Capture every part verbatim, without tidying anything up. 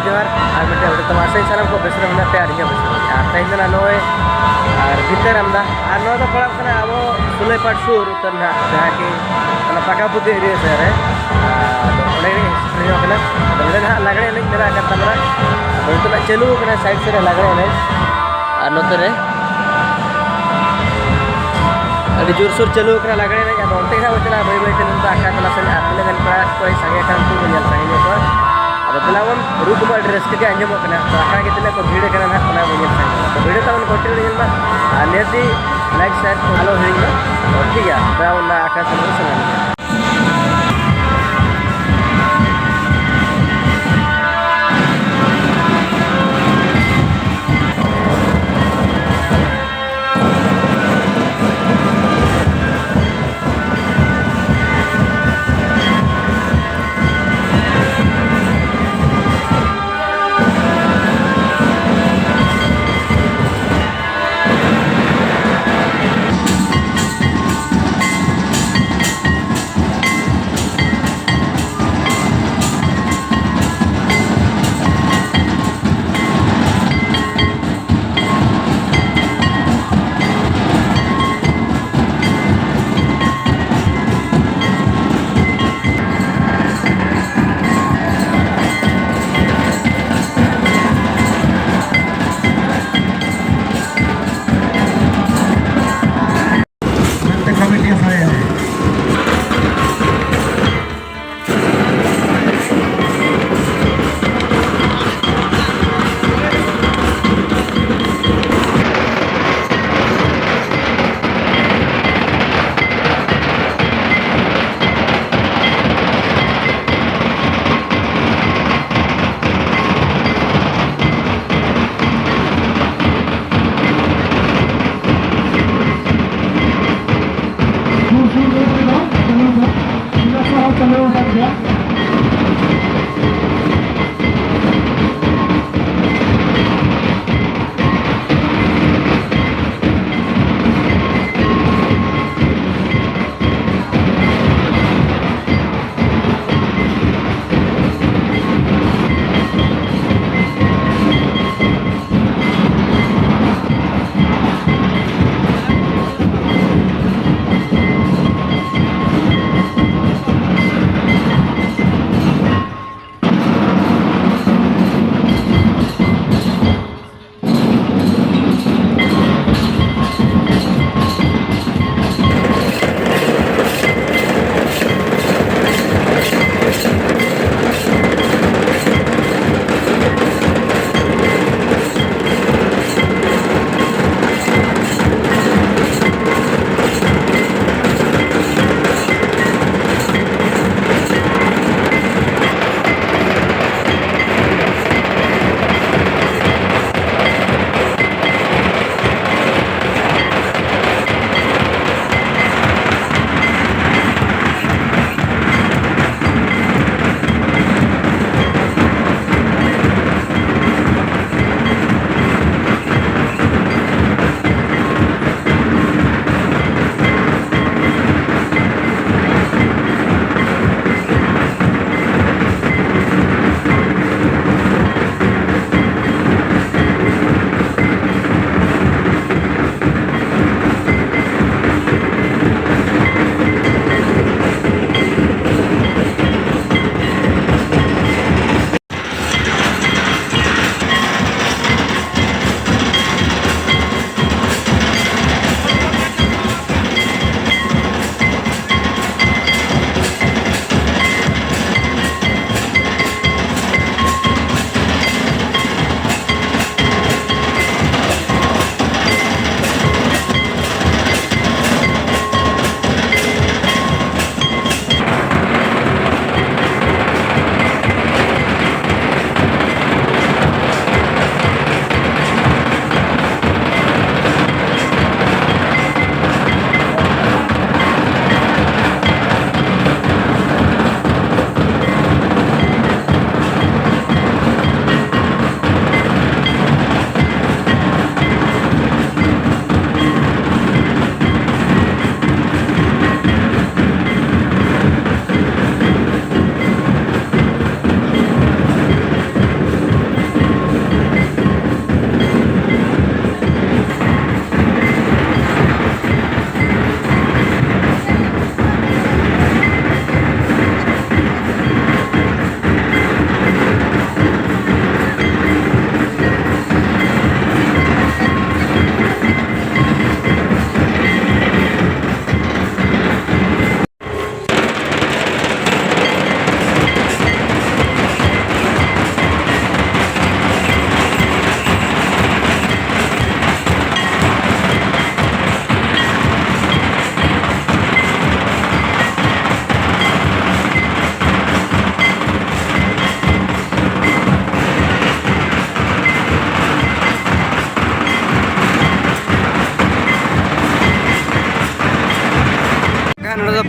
ᱡᱚᱦᱟᱨ, ᱟᱨ ᱢᱤᱫᱴᱮᱱ ᱟᱹᱰᱤ ᱛᱟᱢᱟ ᱟᱥᱟᱧ ᱥᱟᱱᱟᱢ ᱠᱚ ᱵᱮᱥ ᱨᱮ ᱢᱮᱱᱟᱜ ᱯᱮᱭᱟ ᱟᱨ ᱤᱧ ᱦᱚᱸ ᱵᱮᱥ ᱨᱮ ᱢᱮᱱᱟᱜᱼᱟ᱾ ᱟᱨ ᱛᱮᱦᱮᱧ ᱫᱚ ᱱᱟᱜ ᱱᱚᱜᱼᱚᱭ ᱟᱨ ᱵᱷᱤᱛᱟᱹᱨ ᱟᱢᱫᱟ, ᱟᱨ ᱱᱚᱣᱟ ᱫᱚ ᱯᱟᱲᱟᱜ ᱠᱟᱱᱟ ᱟᱵᱚ ᱥᱩᱞᱟᱹᱭᱯᱟᱲ ᱥᱩᱨ ᱩᱛᱟᱹᱨ ᱱᱟᱜ, ᱡᱟᱦᱟᱸ ᱠᱤ ᱚᱱᱟ ᱯᱟᱠᱟᱯᱩᱛᱤ ᱮᱨᱤᱭᱟ ᱥᱮᱫ ᱨᱮ᱾ ᱟᱫᱚ ᱚᱸᱰᱮ ᱜᱮ ᱦᱤᱥᱴᱨᱤ ᱦᱚᱸ ᱠᱟᱱᱟ᱾ ᱟᱫᱚ ᱱᱚᱸᱰᱮ ᱱᱟᱦᱟᱜ ᱞᱟᱜᱽᱲᱮ ᱮᱱᱮᱡ ᱢᱮᱱᱟᱜ ᱟᱠᱟᱫ ᱛᱟᱵᱚᱱᱟ᱾ ᱟᱫᱚ ᱱᱤᱛᱚᱜ ᱱᱟᱜ ᱪᱟᱹᱞᱩ ᱟᱠᱟᱱᱟ ᱥᱟᱭᱤᱰ ᱥᱮᱫ ᱨᱮ ᱞᱟᱜᱽᱲᱮ ᱮᱱᱮᱡ᱾ ᱟᱨ ᱱᱚᱛᱮ ᱨᱮ ᱟᱹᱰᱤ ᱡᱳᱨᱥᱳᱨ ᱪᱟᱹᱞᱩ ᱟᱠᱟᱱᱟ ᱞᱟᱜᱽᱲᱮ ᱮᱱᱮᱡ᱾ ᱟᱫᱚ ᱚᱱᱛᱮ ᱜᱮ ᱦᱟᱸᱜ ᱵᱚᱱ ᱪᱟᱞᱟᱜᱼᱟ ᱵᱟᱹᱭ ᱵᱟᱹᱭ ᱛᱮ᱾ ᱱᱤᱛᱚᱜ ᱟᱠᱷᱲᱟ ᱛᱟᱞᱟ ᱥᱮᱫ ᱟᱨ ᱛᱤᱱᱟᱹᱜ ᱜᱟᱱ ᱯᱮᱲᱟ ᱠᱚ ᱦᱮᱡ ᱥᱟᱸᱜᱮ ᱟᱠᱟᱱ ᱩᱱᱠᱩ ᱵᱚᱱ ᱧᱮᱞ ᱥᱟᱸᱜᱮ ᱧᱚᱜ ᱠᱚᱣᱟ᱾ ᱟᱫᱚ ᱫᱮᱞᱟ ᱵᱚᱱ ᱨᱩ ᱠᱚᱢᱟ ᱟᱹᱰᱤ ᱨᱟᱹᱥᱠᱟᱹ ᱜᱮ ᱟᱸᱡᱚᱢᱚᱜ ᱠᱟᱱᱟ᱾ ᱛᱚ ᱟᱠᱷᱲᱟ ᱜᱮ ᱛᱤᱱᱟᱹᱜ ᱠᱚ ᱵᱷᱤᱲ ᱟᱠᱟᱱᱟ ᱱᱟᱦᱟᱜ ᱚᱱᱟ ᱵᱚᱱ ᱧᱮᱞ ᱥᱟᱸᱜᱮ ᱠᱚᱣᱟ᱾ ᱛᱚ ᱵᱷᱤᱰᱤᱭᱳ ᱛᱟᱵᱚᱱ ᱠᱚᱱᱴᱤᱱᱤᱭᱩ ᱧᱮᱞ ᱢᱟ᱾ ᱟᱨ ᱱᱤᱦᱟᱹᱛᱤ ᱞᱟᱭᱤᱠ ᱥᱮᱭᱟᱨ ᱠᱚ ᱟᱞᱚ ᱦᱤᱲᱤᱧ ᱢᱟ᱾ ᱛᱚ ᱴᱷᱤᱠ ᱜᱮᱭᱟ, ᱫᱮᱞᱟ ᱵᱚᱱ ᱚᱱᱟ ᱟᱠᱷᱲᱟ ᱥᱮᱫ ᱵᱚᱱ ᱥᱮᱱ ᱞᱮᱱ ᱜᱮ᱾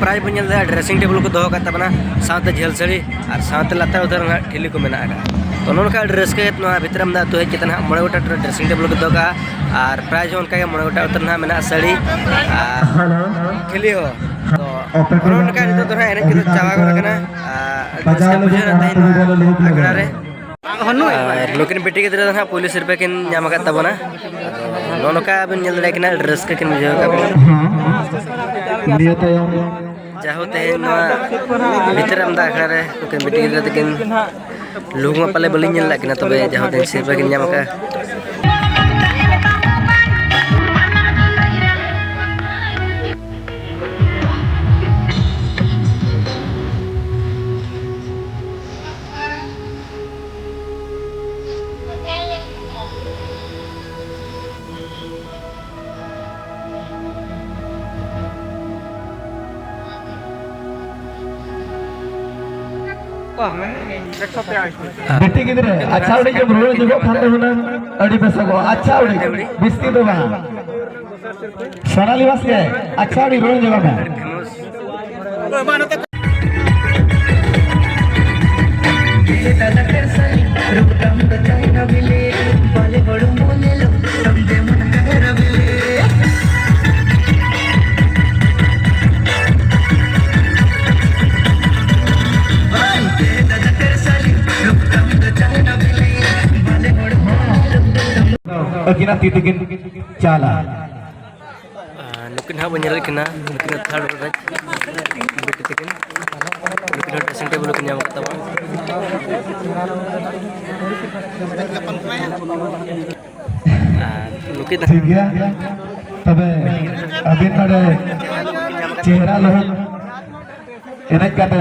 ᱯᱨᱟᱭ ᱵᱚᱱ ᱧᱮᱞ ᱮᱫᱟ, dressing table ᱠᱚ ᱫᱚᱦᱚ ᱟᱠᱟᱫ ᱛᱟᱵᱚᱱᱟ, ᱥᱟᱶᱛᱮ ᱡᱷᱟᱹᱞ ᱥᱟᱹᱲᱤ ᱟᱨ ᱥᱟᱶᱛᱮ ᱞᱟᱛᱟᱨ ᱩᱛᱟᱹᱨ ᱨᱮ ᱱᱟᱦᱟᱜ ᱴᱷᱤᱞᱤ ᱠᱚ ᱢᱮᱱᱟᱜ ᱟᱠᱟᱫᱼᱟ᱾ ᱛᱚ, ᱱᱚᱜᱼᱚ ᱱᱚᱝᱠᱟ ᱟᱹᱰᱤ ᱨᱟᱹᱥᱠᱟᱹ ᱜᱮ ᱱᱚᱣᱟ ᱵᱷᱤᱛᱨᱟᱢᱫᱟ ᱟᱹᱛᱩ ᱦᱮᱡ ᱠᱟᱛᱮ ᱱᱟᱦᱟᱜ ᱢᱚᱬᱮ ᱜᱚᱴᱟᱝ dressing table ᱠᱚ ᱫᱚᱦᱚ ᱠᱟᱜᱼᱟ ᱟᱨ prize ᱦᱚᱸ ᱚᱱᱠᱟ ᱜᱮ ᱢᱚᱬᱮ ᱜᱚᱴᱟᱝ ᱩᱛᱟᱹᱨ ᱱᱟᱦᱟᱜ ᱢᱮᱱᱟᱜᱼᱟ, ᱥᱟᱹᱲᱤ ᱟᱨ ᱴᱷᱤᱞᱤ ᱦᱚᱸ᱾ ᱛᱚ, ᱱᱚᱜᱼᱚ ᱱᱚᱝᱠᱟ ᱱᱤᱛᱚᱜ ᱫᱚ ᱱᱟᱦᱟᱜ ᱮᱱᱮᱡ ᱠᱚᱫᱚ ᱪᱟᱵᱟ ᱜᱚᱫ ᱟᱠᱟᱱᱟ᱾ ᱟᱨ ᱟᱹᱰᱤ ᱨᱟᱹᱥᱠᱟᱹ ᱵᱩᱡᱷᱟᱹᱣ ᱮᱱᱟ ᱛᱮᱦᱮᱧ ᱱᱚᱣᱟ ᱟᱠᱷᱲᱟ ᱨᱮ᱾ ᱟᱨ ᱱᱩᱠᱤᱱ ᱵᱤᱴᱤ ᱜᱤᱫᱽᱨᱟᱹ ᱫᱚ ᱱᱟᱦᱟᱜ ᱯᱩᱭᱞᱩ ᱥᱤᱨᱯᱟᱹ ᱠᱤᱱ ᱧᱟᱢ ᱟᱠᱟᱫ ᱛᱟᱵᱚᱱᱟ᱾ ᱟᱫᱚ ᱱᱚᱜᱼᱚ ᱱᱚᱝᱠᱟ ᱵᱤᱱ ᱧᱮᱞ ᱫᱟᱲᱮᱭᱟᱜ ᱠᱟᱱᱟ, ᱟᱹᱰᱤ ᱨᱟᱹᱥᱠᱟᱹ ᱠᱤᱱ ᱵᱩᱡᱷᱟᱹᱣ ᱟᱠᱟᱫ ᱵᱤᱱᱟ᱾ ᱱᱤᱭᱟᱹ ᱛᱟᱭᱚᱢ ᱡᱟᱦᱳ, ᱛᱮᱦᱮᱧ ᱱᱚᱣᱟ ᱵᱷᱤᱛᱟᱹᱨ ᱟᱢᱫᱟ ᱟᱠᱷᱲᱟ ᱨᱮ ᱱᱩᱠᱤᱱ ᱵᱤᱴᱤ ᱜᱤᱫᱽᱨᱟᱹ ᱛᱟᱹᱠᱤᱱ ᱞᱩᱦᱩᱠ ᱢᱟ ᱯᱟᱞᱮ ᱵᱟᱹᱞᱤᱧ ᱧᱮᱞ ᱞᱮᱫ ᱠᱤᱱᱟ, ᱛᱚᱵᱮ ᱡᱟᱦᱳ, ᱛᱮᱦᱮᱧ ᱥᱤᱨᱯᱟᱹ ᱠᱤᱱ ᱧᱟᱢ ᱟᱠᱟᱫᱼᱟ᱾ ᱵᱤᱴᱤ ᱜᱤᱫᱽᱨᱟᱹ, ᱟᱪᱪᱷᱟ ᱩᱰᱤᱡ ᱮᱢ ᱨᱩᱣᱟᱹᱲ ᱧᱚᱜᱚᱜ ᱠᱷᱟᱱ ᱫᱚ ᱦᱩᱱᱟᱹᱝ ᱟᱹᱰᱤ ᱵᱮᱥᱚᱜᱚᱜᱼᱟ᱾ ᱟᱪᱪᱷᱟ ᱩᱰᱤᱡ, ᱵᱤᱥᱛᱤ ᱫᱚ ᱵᱟᱝ᱾ ᱥᱳᱱᱟᱞᱤ ᱵᱟᱥᱠᱮ, ᱟᱪᱪᱷᱟ ᱩᱰᱤᱡ ᱨᱩᱣᱟᱹᱲ ᱧᱚᱜᱚᱜ ᱢᱮ᱾ ᱟᱹᱠᱤᱱᱟᱜ ᱛᱤ ᱛᱮᱠᱤᱱ ᱪᱟᱞᱟ᱾ ᱟᱨ ᱱᱩᱠᱤᱱ ᱦᱟᱸᱜ ᱵᱚᱱ ᱧᱮᱞᱮᱫ ᱠᱤᱱᱟ, ᱱᱩᱠᱤᱱ ᱫᱚ third prize ᱵᱤᱴᱤ ᱛᱟᱹᱠᱤᱱ᱾ ᱱᱩᱠᱤᱱ ᱦᱚᱸ dressing table ᱠᱤᱱ ᱧᱟᱢ ᱟᱠᱟᱫ ᱛᱟᱵᱚᱱᱟ᱾ ᱟᱨ ᱱᱩᱠᱤᱱ ᱴᱷᱤᱠ ᱜᱮᱭᱟ, ᱛᱚᱵᱮ ᱟᱹᱵᱤᱱ ᱱᱚᱰᱮ ᱪᱮᱦᱨᱟ ᱞᱩᱦᱩᱠ ᱮᱱᱮᱡ ᱠᱟᱛᱮ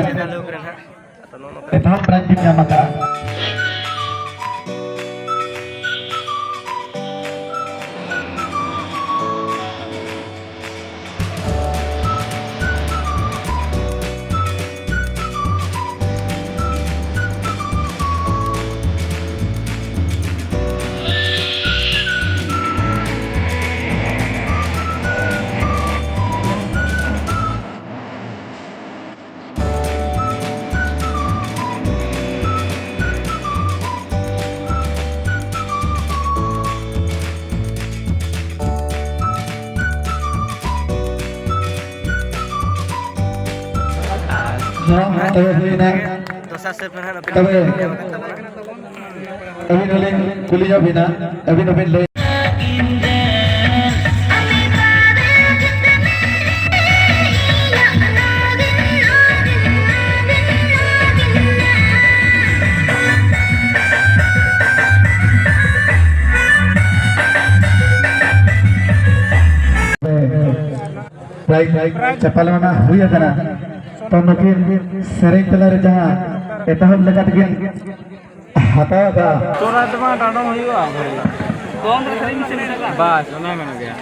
ᱮᱛᱚᱦᱚᱵ prize ᱵᱤᱱ ᱧᱟᱢ ᱟᱠᱟᱫᱼᱟ᱾ ᱦᱚᱸ, ᱛᱚᱵᱮ ᱦᱩᱭᱱᱟ᱾ ᱫᱚᱥᱟᱨ ᱥᱮᱨᱢᱟ ᱱᱟᱦᱟᱜ ᱱᱚᱛᱮ ᱛᱚᱵᱮ ᱧᱟᱢ ᱟᱠᱟᱱ ᱛᱟᱵᱚᱱᱟ᱾ ᱟᱹᱵᱤᱱ ᱦᱚᱸᱞᱤᱧ ᱠᱩᱞᱤ ᱧᱚᱜ ᱵᱤᱱᱟ, ᱟᱹᱵᱤᱱ ᱦᱚᱸᱵᱤᱱ ᱞᱟᱹᱭ᱾ ᱯᱨᱟᱭᱤᱡᱽ ᱪᱟᱯᱟᱞ ᱢᱟ ᱦᱩᱭ ᱟᱠᱟᱱᱟ᱾ ᱛᱚ, ᱱᱩᱠᱤᱱ ᱥᱮᱨᱮᱧ ᱛᱟᱞᱟᱨᱮ ᱡᱟᱦᱟᱸ ᱮᱛᱚᱦᱚᱵ ᱞᱮᱠᱟ ᱛᱮᱠᱤᱱ ᱦᱟᱛᱟᱣ ᱮᱫᱟ᱾ ᱛᱚᱨᱟ ᱛᱮᱢᱟ ᱰᱟᱸᱰᱚᱢ ᱦᱩᱭᱩᱜᱼᱟ᱾ ᱵᱟᱥ, ᱚᱱᱟ ᱢᱮᱱ ᱜᱮᱭᱟ᱾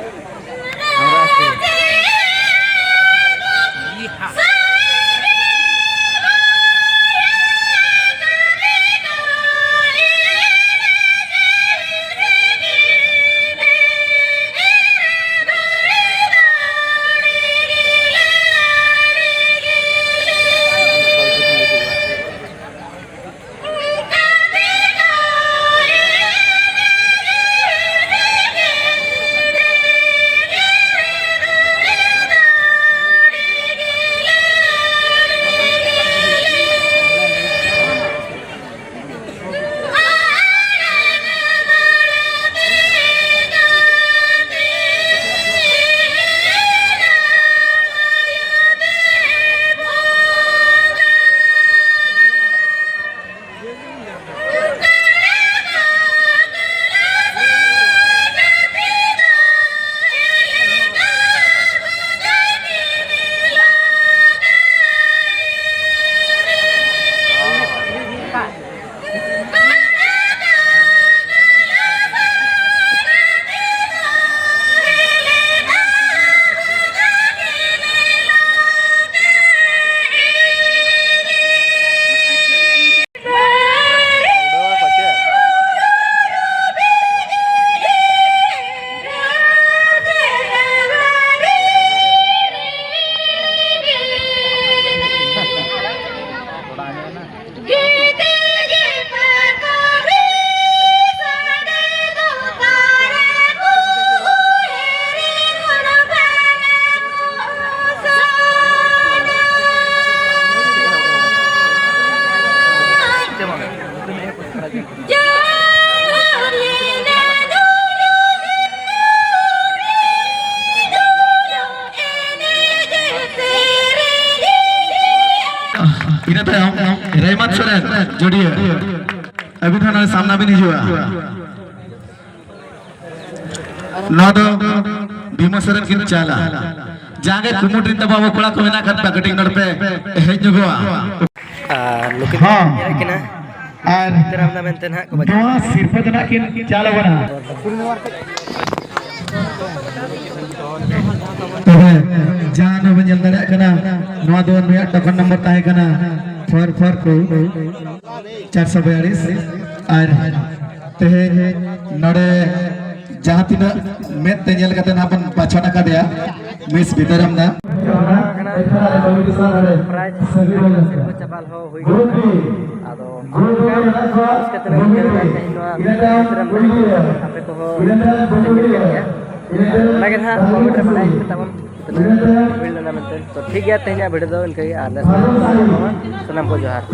ᱤᱱᱟᱹ ᱛᱟᱭᱚᱢ ᱨᱮᱦᱢᱟᱱ ᱥᱚᱨᱮᱱ ᱡᱳᱰᱤᱭᱟᱹ, ᱟᱹᱵᱤᱱ ᱦᱚᱸ ᱱᱚᱰᱮ ᱥᱟᱢᱱᱟ ᱵᱤᱱ ᱦᱤᱡᱩᱜᱼᱟ᱾ ᱱᱚᱣᱟ ᱫᱚ ᱵᱷᱤᱢᱟ ᱥᱚᱨᱮᱱ ᱠᱤᱱ ᱪᱟᱞᱟ᱾ ᱡᱟᱜᱮ ᱠᱩᱢᱩᱴ ᱨᱤᱱ ᱛᱟᱵᱚ ᱟᱵᱚ ᱠᱚᱲᱟ ᱠᱚ ᱢᱮᱱᱟᱜ ᱟᱠᱟᱫ ᱯᱮᱭᱟ, ᱠᱟᱹᱴᱤᱡ ᱱᱚᱰᱮ ᱯᱮ ᱦᱮᱡ ᱧᱚᱜᱚᱜᱼᱟ᱾ ᱟᱨ ᱱᱩᱠᱤᱱ ᱦᱚᱸ᱾ ᱧᱮᱞᱮᱫ ᱠᱤᱱᱟ ᱟᱨ ᱫᱟᱨᱟᱢ ᱫᱟ ᱢᱮᱱᱛᱮ ᱱᱟᱦᱟᱜ ᱠᱚ ᱵᱟᱡᱟᱣ᱾ ᱱᱚᱣᱟ ᱥᱤᱨᱯᱟᱹ ᱫᱚ ᱱᱟᱜ ᱠᱤᱱ ᱪᱟᱞ ᱟᱵᱚᱱᱟ᱾ ᱛᱚᱵᱮ ᱡᱟᱦᱟᱸ ᱱᱚᱰᱮ ᱵᱚᱱ ᱧᱮᱞ ᱫᱟᱲᱮᱭᱟᱜ ᱠᱟᱱᱟ, ᱱᱚᱣᱟ ᱫᱚ ᱱᱩᱭᱟᱜ ᱴᱳᱠᱚᱱ ᱱᱚᱢᱵᱚᱨ ᱛᱟᱦᱮᱸ ᱠᱟᱱᱟ ᱯᱷᱳᱨ ᱯᱷᱳᱨ ᱴᱩ ᱪᱟᱨᱥᱚ ᱵᱤᱭᱟᱞᱤᱥ᱾ ᱟᱨ ᱛᱮᱦᱮᱧ ᱱᱚᱰᱮ ᱡᱟᱦᱟᱸ ᱛᱤᱱᱟᱹᱜ ᱢᱮᱫ ᱛᱮ ᱧᱮᱞ ᱠᱟᱛᱮ ᱱᱟᱦᱟᱜ ᱵᱚᱱ ᱵᱟᱪᱷᱚᱱ ᱟᱠᱟᱫᱮᱭᱟ, ᱢᱤᱥ ᱵᱤᱫᱟᱨᱟᱢ ᱫᱟ᱾ ᱯᱨᱟᱭᱤᱡᱽ ᱥᱤᱨᱯᱟᱹ ᱪᱟᱯᱟᱞ ᱦᱚᱸ ᱦᱩᱭ ᱠᱟᱱᱟ᱾ ᱟᱫᱚ ᱪᱤᱠᱟᱹᱛᱮ ᱱᱟᱜ ᱵᱩᱡᱷᱟᱹᱣ ᱮᱱᱟ ᱛᱮᱦᱮᱧ ᱱᱚᱣᱟ ᱵᱤᱫᱟᱨᱟᱢ ᱫᱟ ᱟᱯᱮ ᱠᱚᱦᱚᱸ ᱯᱮ ᱧᱮᱞ ᱠᱮᱫ ᱜᱮᱭᱟ᱾ ᱚᱱᱟᱜᱮ ᱱᱟᱦᱟᱜ ᱠᱚᱢᱮᱱᱴ ᱨᱮ ᱵᱟᱲᱟᱭ ᱦᱚᱪᱚ ᱛᱟᱵᱚᱱ ᱛᱤᱱᱟᱹᱜ ᱦᱩᱭ ᱞᱮᱱᱟ ᱢᱮᱱᱛᱮ᱾ ᱛᱚ ᱴᱷᱤᱠ ᱜᱮᱭᱟ, ᱛᱮᱦᱮᱧᱟᱜ ᱵᱷᱤᱰᱤᱭᱳ ᱫᱚ ᱤᱱᱠᱟᱹ ᱜᱮ, ᱟᱨ next ᱵᱷᱤᱰᱤᱭᱳ ᱨᱮ ᱧᱟᱯᱟᱢᱟ᱾ ᱥᱟᱱᱟᱢ ᱠᱚ ᱡᱚᱦᱟᱨ᱾